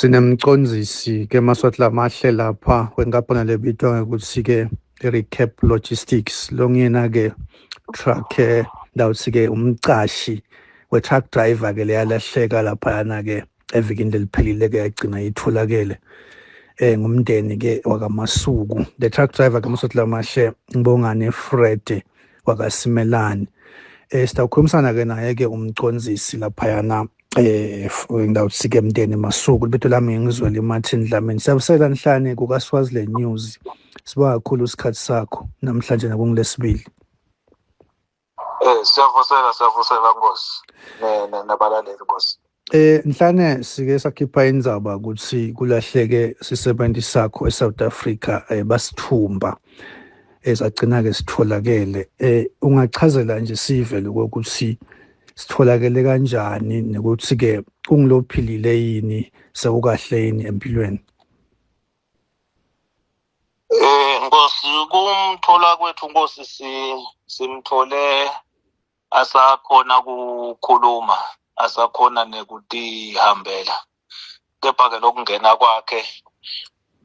Sinemcondzisi ke Maswati Lamahle lapha wenkampani lebitwa ngekutsi-ke i-Recap Logistics, longuyena-ke truck ndawutsi-ke umcashi we-truck driver ke leyalahleka laphayana-ke evikini leliphelile-ke yagcina itholakele ngumndeni ke wakaMasuku. The truck driver kaMaswati Lamahle, Ngibongane Fred wakaSimelane. Sitawukhulumisana ke naye ke umcondzisi laphayana ngidawuthi ke Mndeni Masuku. Libito lami ngizwele Martin Dlamini. Siyabusela Nhlane kuka Swaziland News. Sibonga kakhulu isikhathi sakho namhlanje nakungilesibili. Siyavusela, siyavusela Nkosi nabalaleli Nkosi. Nhlane, sike sakhipha indzaba ukuthi kulahleke sisebenzi sakho eSouth Africa, basithumba, esagcina ke sitholakele. Ungachazela nje sive lokuthi sitholakele kanjani nokuthi ke ungilophilile yini, sewukahle yini empilweni? Nkosi, kumthola kwethu Nkosi, simthole asakhona kukhuluma, asakhona nekutihambela, kepha ke lokungena kwakhe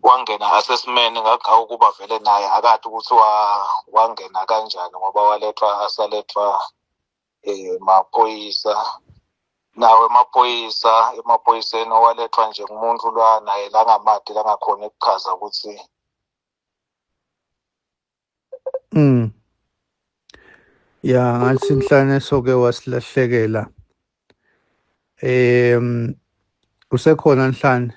wangena asesimeni ngakho ukuba vele naye akade ukuthi wangena kanjani, ngoba walethwa asalethwa maphoyisa. Nawo emaphoyisa, emaphoyiseni owalethwa nje ngumuntu lwa naye langamadi langakhona ukuchaza ukuthi Ya, ngathi Nhlane soke wasilahlekela. Usekhona Nhlane?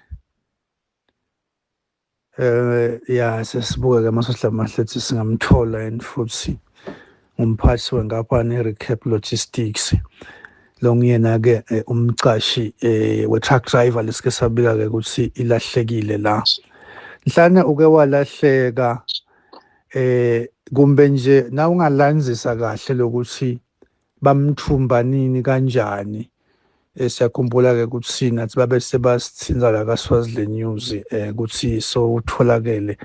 Ya, sesibuke ke Maswati Lamahle ethi singamthola yini futhi ngumphathi wenkampani i-Recap Logistics, longuyena ke umcashi we-truck driver lesike sabika ke ukuthi ilahlekile la. Nhlane, uke walahleka, kumbe nje na ungalandzisa kahle lokuthi bamthumba nini kanjani? Siyakhumbula ke ukuthi nathi babe sebasithinza la kaSwaziland News ukuthi sowutholakele.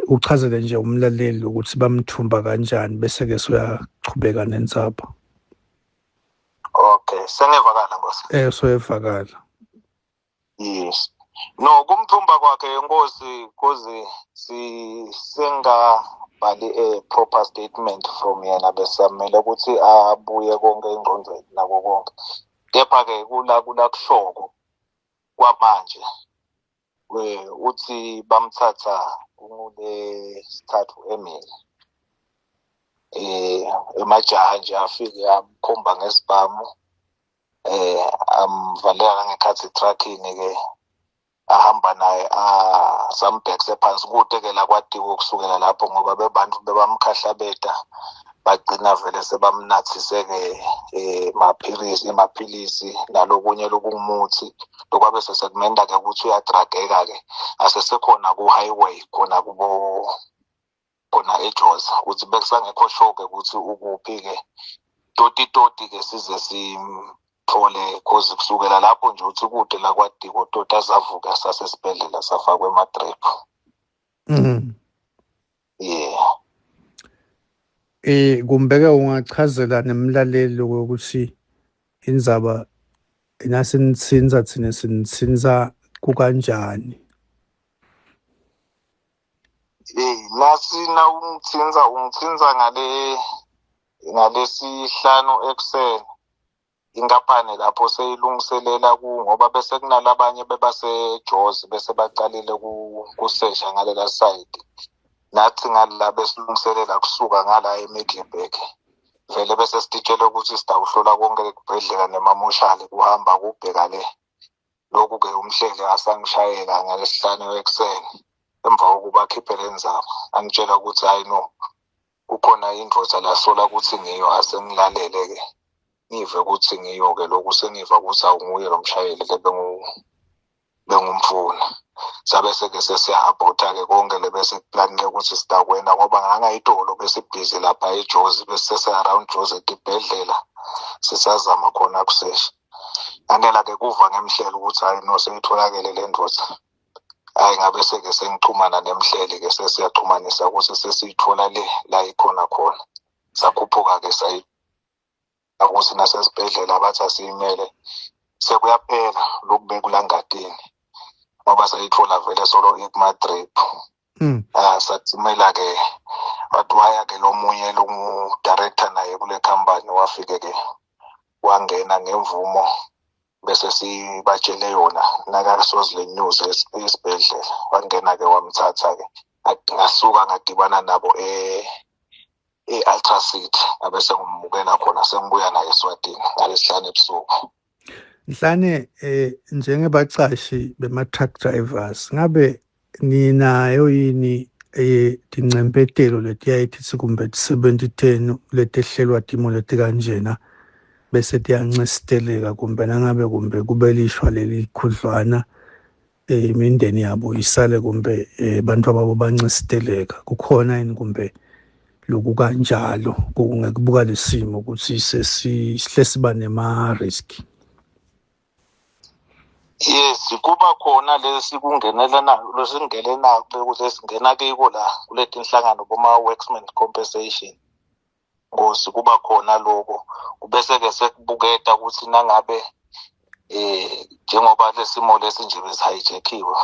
Uchazele nje umlaleli ukuthi bamthumba kanjani bese ke soyachubeka nendzaba. Okay, sengevakala Nkosi. Soyevakala. Yes. No, kumthumba kwakhe Nkosi, kuze singabhali a proper statement from yena, besamele ukuthi abuye konke engqondweni nako konke. Kepha ke kula kushoko kwamanje uthi bamthatha kungulesithathu emini. Emajaha nje afike amkhomba ngesibhamu, amvalela ngekhathi truckini ke, ahamba naye sambhekise phansi kude ke la kwadiwe kusukela lapho, ngoba bebantu bebamkhahlabeta, bagcina vele sebamnathise ke emaphilisi nalokunye lokungumuthi lokwabe sesekumenda ke ukuthi uyadrageka ke, asesekhona ku highway khona kubo khona eJoza, ukuthi bekusangekho sure ke ukuthi ukuphi ke toti toti ke size simthole, cause kusukela lapho nje uthi kude la kwadiko toti azavuka sasesibhedlela safakwe ema-drip. Yeah. Kumbeke ungachazela nemlaleli ukuthi indzaba inasinitsinza thina sinitsinza kukanjani? Nasi nawungitsinza, ungitsinza ngalesihlanu ekuseni, inkampani lapho seyilungiselela ku, ngoba bese kunalabanye bebaseJozi bese baqalile kusesha ngalela side, nathi ngala besilungiselela kusuka ngala eMiddelburg, vele bese sititshele ukuthi sidawuhlola konke ekubhedlela nemamoshali kuhamba kubheka le. Lokhu ke umhleli asangishayela ngalesihlanu ekuseni emva kokuba akhiphe le ndzaba, angitshela ukuthi hayi no, kukhona indvodza lasola ukuthi ngiyo, asengilalele ke ngive ukuthi ngiyo ke lokhu, sengiva ukuthi awunguye lo mshayeli le bengumfuna. Sabe seke sesiya-abhotha ke konke le bese kuplanile ukuthi sidakwenda, ngoba ngangayitolo bese busy lapha eJozi, bese sese-around Jozi etibhedlela sisazama khona kusesha. Anela ke kuva ngemhlelo ukuthi hayi no, seyitholakele le ndvodza. Hayi, ngabe seke sengichumana nemhleli ke, sesiyachumanisa ukuthi sesiyithola le la ikhona khona. Sakhuphuka ke sayi ukuthi nasesibhedlela bathi asiyimele, Sekuyaphela lokubeka ulangatini ngoba sayithola vele solo ikuma-drip. Sathumela-ke, wathi waya-ke lo munye longu-director naye kule company, wafike-ke wangena ngemvumo, bese sibatshele yona nakaSwaziland News esibhedlela. Wangena-ke, wamthatha-ke, ngasuka ngadibana nabo e-Ultra City, ngabe sengimukela khona, sengibuya naye eSwatini ngalesihlanu ebusuku. Nhlane, njengebacashi bema-truck drivers, ngabe ninayo yini tincempetelo letiyaye tithi kumbe tisebenti tenu letehlelwa timo letikanjena bese tiyancisiteleka, kumbe nangabe kumbe kube lishwa lelikhudlwana, imindeni yabo isale kumbe bantu babo bancisiteleka? Kukhona yini kumbe lokukanjalo ngekubuka lesimo ukuthi sesihle siba nema-risk? Yes, kuba khona lesikungenelana lesingenela lesingena kiko la kuletinhlangano boma-workmen compensation, Nkosi. Kuba khona lokho, kubese-ke sekubuketa ukuthi nangabe njengoba lesimo lesi nje besihijackiwe,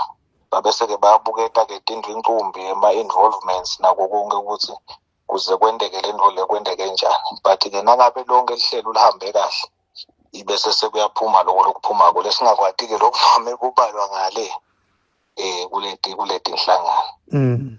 babese-ke bayabuketa-ke tintfo incumbi ema-involvements nako konke ukuthi kuze kwenteke le nto le kwenteke njani. But-ke nangabe lonke lihlelo lihambe kahle, ibese sekuyaphuma loko lokuphumako lesingakwati-ke lokuvame kubalwa ngale kuleti nhlangano.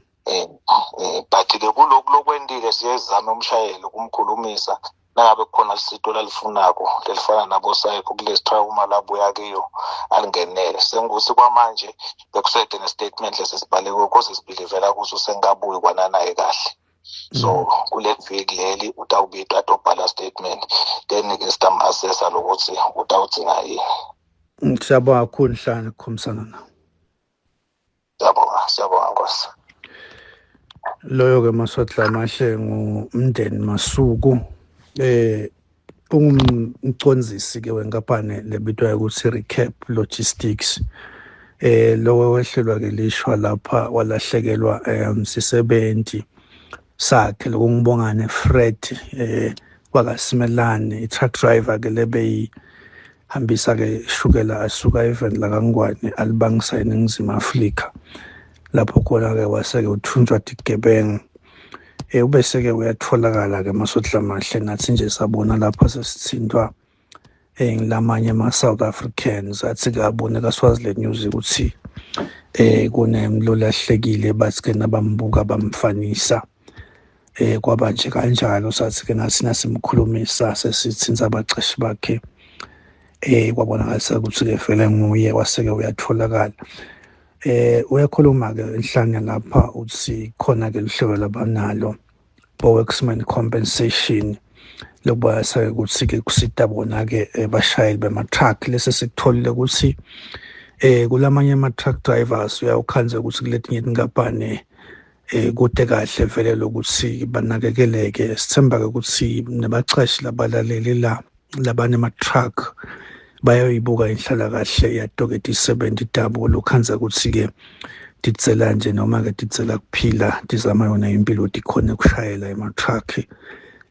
But ke kuloku lokwentile, siyezama umshayeli ukumkhulumisa nangabe kukhona lisito lalifunako lelifana nabo psycho kulesi trauma labuya kiyo, alingenele. Sengukuthi kwamanje bekusede ne-statement lesisibhaleke cause sibhilivela ukuthi usengabuyi kwananaye kahle. So kule viki leli utawubitwa atobhala statement, then-ke sitam-assessa lokuthi utawudzinga yini. Siyabonga kakhulu, Nhlane, ukukhulumisana nawe. Siyabonga, siyabonga, Nkosi. Loyo-ke, Maswatla Amahle, ngumndeni Masuku, ungumcondzisi-ke wenkampani lebitwa ukuthi Recap Logistics, lo wehlelwa ke lishwa lapha walahlekelwa sisebenti sakhe lokungibongane Fred kwakaSimelane, i-truck driver ke lebeyi hambisa ke shukela asuka eveni lakaNgwane alibangisa eNingizimu Afrika, lapho khona ke wase-ke uthunjwa tigebengu. Ubese-ke uyatholakala ke, Masotla Mahle. Nathi nje sabona lapha sesithintwa ngilamanye ama-South Africans athi-ke abone ka-Swaziland News ukuthi kunemlo lahlekile, bathi ke nabambuka bamfanisa, kwaba nje kanjalo. Sathi ke nathi nasimkhulumisa sesithinta abaceshi bakhe, kwabonakalisa ukuthi ke vele nguye, wase-ke uyatholakala. Uyakhuluma ke Nhlane lapha, uthi khona ke luhlelo labanalo bo-worksman compensation lokubasa ukuthi ke kusita bona ke bashayeli bema-truck. Lesi sikutholile ukuthi kulamanye ama-truck drivers uyawukhandza ukuthi kuletinye tinkampani kude kahle vele lokuthi banakekeleke. Sithemba-ke ukuthi nebacashi labalaleli la labanema-truck bayoyibuka inhlalakahle yato-ke tisebenti tabo, lokhandza ukuthi-ke titsela nje noma-ke titsela kuphila, tizama yona impilo, tikhone kushayela ema-truck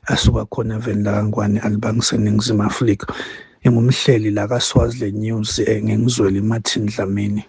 asuka khona eveni lakaNgwane alibangise eNingizimu Afrika. Ingumhleli la kaSwaziland News, ngengizweli Martin Dlamini.